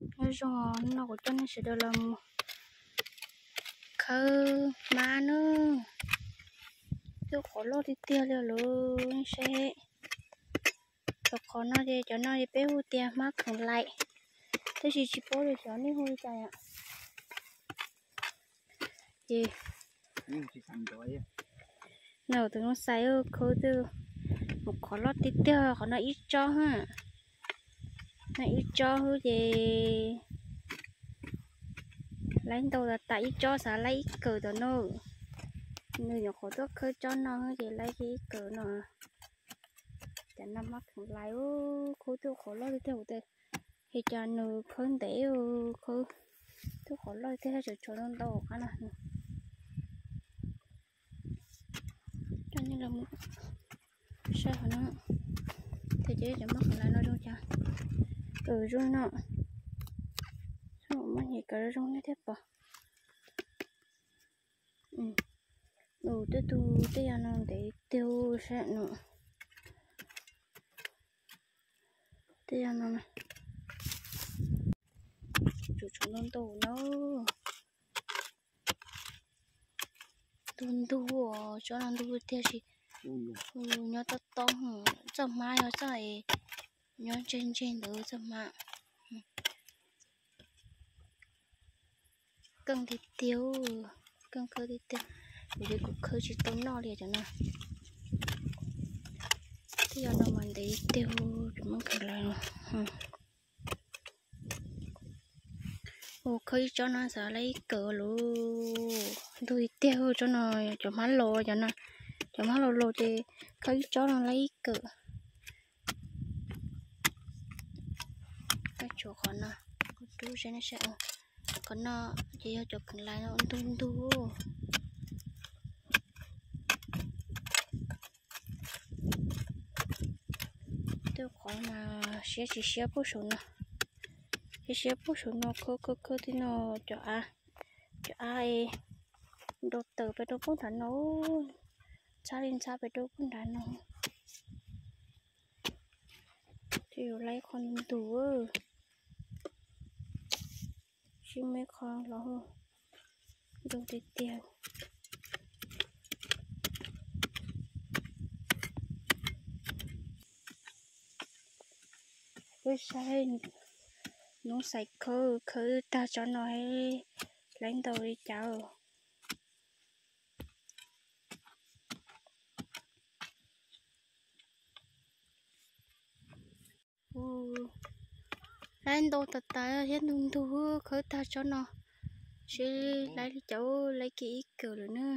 Nyob zoo, hnub no kuv coj nej sawv daws los mus khawb hmab nawb. Twb qhov loj tiag tiag li lawm, seb. Cov qhov no ces cov no ces peb hu tias hmab khoom lais, tab sis tsis paub tias xyov nej hu li cas. Ces no tus noob xais khawb twb mus qhov loj tiag tiag, qhov no ib tsob, no ib tsob xwb ces laib ntau tas tas ib tsob xav laib ib kawm tom no. Nws nyuam qhuav tuaj khawb tsob no ces laib kiag ib kawm no. Cov no hmab khoom lais, khawb twb qhov loj tiag tiag, es cas nws khawb ntev, khawb twb qhov loj tiag, tsam tshuav ntau ntau qab no. Coj nej los saib qhov no, thiab ces cov hmab khoom lais no zoo cas. Zoo no, muab nyem kawm zoo nej thiaj pom. Tej tug tej yam no ntev tiag sab no. Tej yam no, tshuav ntau ntau no. Ntug ntug, tsob no ntug tiag tiag. Nyob tob tob, txoj hmab yog txoj es nyob ntseg ntseg ntawd txoj hmab. Keej tiag tiag, keej khawb tiag tiag. Kuv ces kuv khawb tsis tau noj li cov no. Tej yam no mas ntev tiag, cov hmab khoom lais no. Ua khawb ib tsob no xav laib ib kawm lauj. Ntug tiag tiag tsob no, cov hmab laus, cov hmab laus laus ces khawb ib tsob no laib ib kawm. Tshuav qhov no, kuv rub seb nej saib. Qhov no ces yog cov khoom lais no ntug ntug. Tej qhov mas siab tsis siab puag saum no, siab siab puag saum no, khawb khawb khawb tej no, cov av, cov av es nrau tawm pem rau puag nram no, ntxhab li ntxhab pem rau puag nram no. Ces yuav laib qhov ntug, sib me qhov los zoo tiag tiag. Peb saib noob xais khawb, khawb tag tsob no laib ntau li cas. Laib ntau tas tas thiab ntug ntug, khawb tag tsob no, seb laib li cas, laib kiag ib kawm lawm na.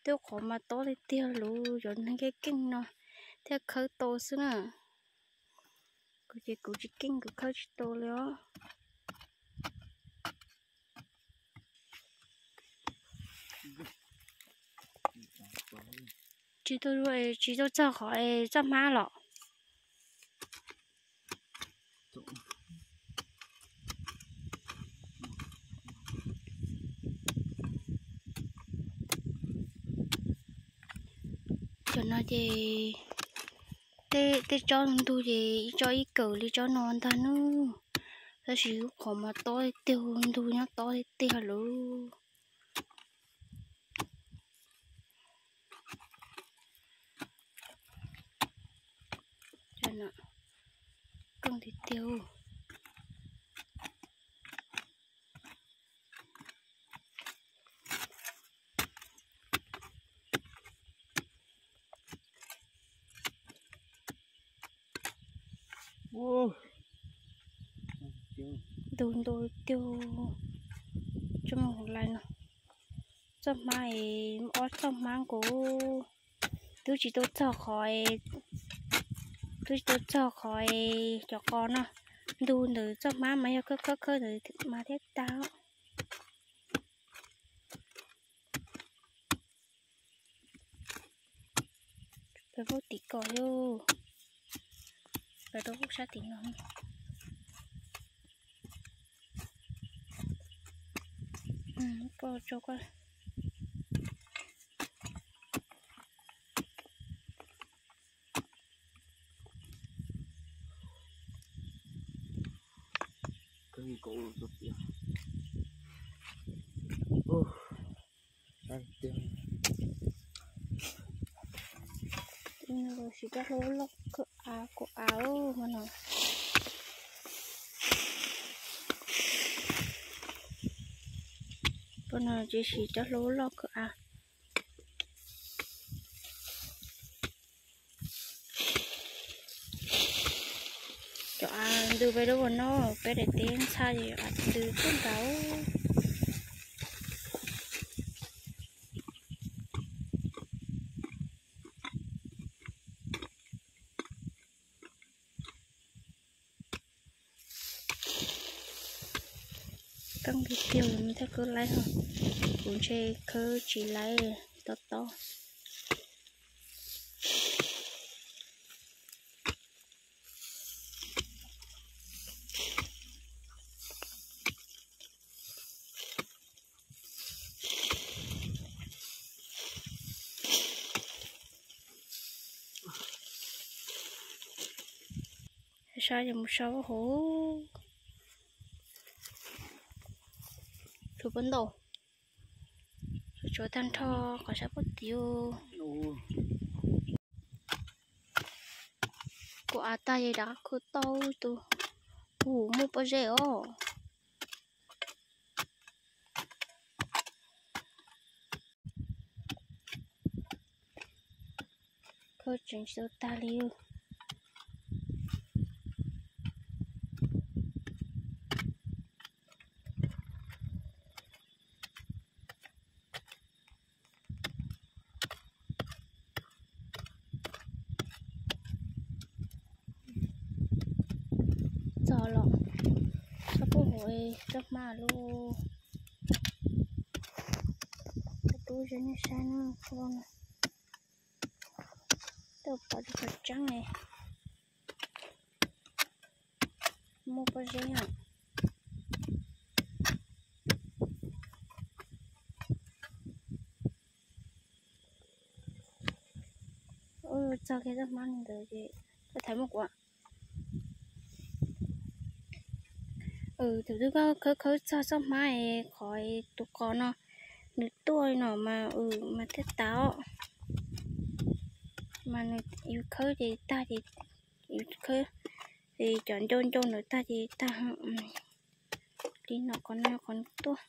Tej qhov mas tob tiag tiag, luv cov neeg keej keej no thiaj khawb tau xwb na. Kuv ces kuv tsis keej, kuv khawb tsis tau li os. Tsis tau, tsis tau txog qhov es txoj hmab los. Cov no ces tej tsob ntug ces ib tsob ib kawm li tsob no ntag nawb. Tab sis lub qhov mas tob tiag, ntug nyob tob tiag tiag lawm. Keej tiag tiag. Ntug ntug tiag. Tsob hmab khoom lais no, txoj hmab es ob txoj hmab nkaus, twb tsis tau txog qhov, twb tsis tau txog qhov cov qos no. Ntug ntawm txoj hmab mas yog khawb khawb khawb ntawd mas thiaj tag. Peb pub tim ko yog, peb rau pub sab tim no. Ko tso ko. Siv cov hlua loj kawg av kuv av no. Pab no ces siv cov hlua loj kawg av. Cov av ntws peb lub ua no, peb daim teb ntxhab ces av ntws tuaj nrad. Keeb tiag tiag, mus thiaj khawb laib hos, kuv ntshe khawb tsis laib tob tob. Sab ces mus sab hauv. Tshuav pob ntau, tshuav tag nrho qhov sab pob tim. Kuv av tag ces rov qab khawb tau tus, kuv muaj pob zeb os. Khawb tseem tsis tau tag li. Txog los, txog pub hauv txoj hmab lub, tub ze nej saib na, tau pom tsis tau tseeb li. Muaj pob zeb os. Txog kiag txoj hmab ntawd ces tau thaiv muaj kuv. Thaum twg koj khawb khawb txog txoj hmab es qhov tus qos no nws tuaj li no mas, mas thiaj tas os. Mas nws, yus khawb ces tag ces, yus khawb es cov ncau ncau ntawd tag ces tag. Li no qhov no qhov nws tuaj.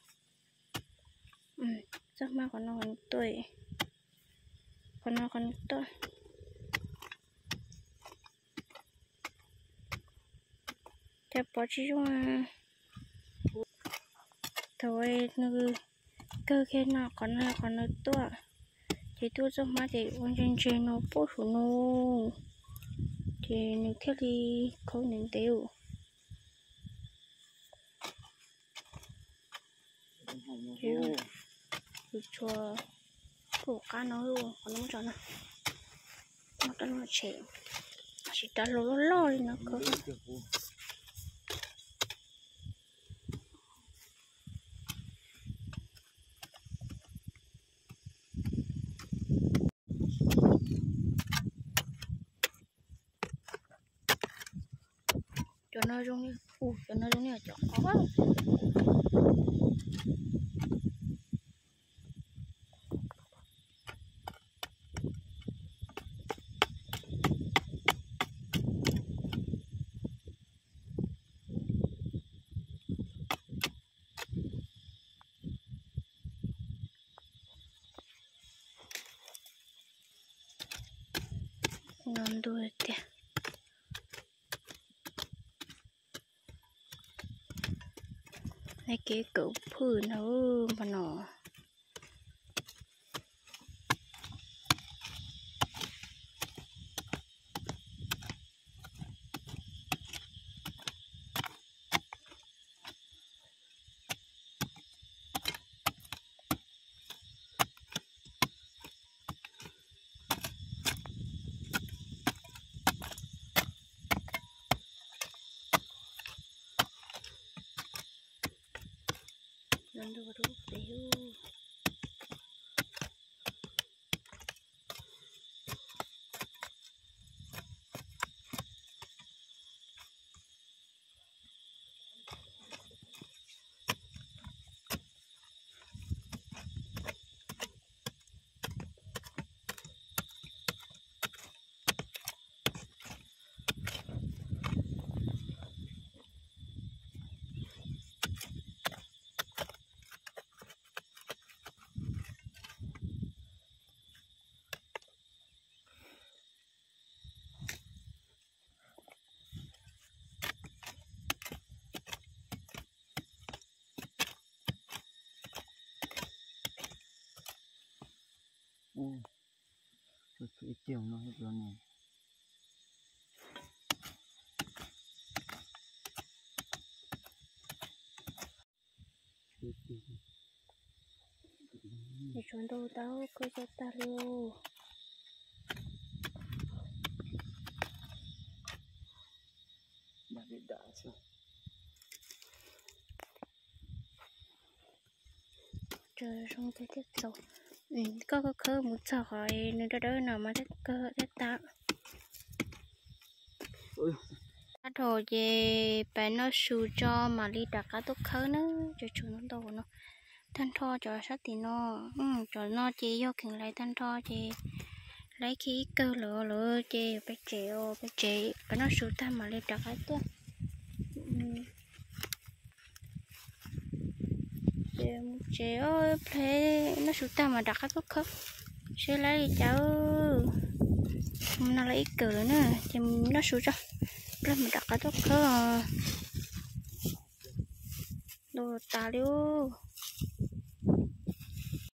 Txoj hmab qhov no qhov nws tuaj, qhov no qhov nws tuaj. Cas pom tsis zoo. Thaum nws kawg kiag no qhov no qhov nws tuaj, ces tuaj txoj hmab ces ua ntse ntse no pub saum no, ces nws thiaj li khaub ntev ntev. Ces tshuav tus qab no, qhov no muab tso na, muab rau no tshem, tsis rov hluas loj loj li no kawg. Cov no zoo li, cov no zoo li cov qos. No ntuj tiag. Neb kev kawm phwj no mas no. Tshuav ntau tau koj coj tag li. Zoo thiab txaus. Koj khawb mus txog qhov nws dawb dawb no mas thiaj kawg thiaj tag. Tag dhau ces pais noj su tso mam li rov qab tuaj khawb na. Cov tshuav ntau ntau no, tag nrho cov sab tim no, cov no ces yog kheev lais tag nrho ces laiv kiag ib kawg lawm lawm ces pais tsev, pais tsev pais noj su tag mam li rov qab tuaj. Ces mus tsev, ib pliag noj su tag mas rov qab tuaj khawb seb laiv li cas. Mus no laiv ib kawg lawm na ces noj su tso, ib pliag mas rov qab tuaj khawb. Ntau tas li ub.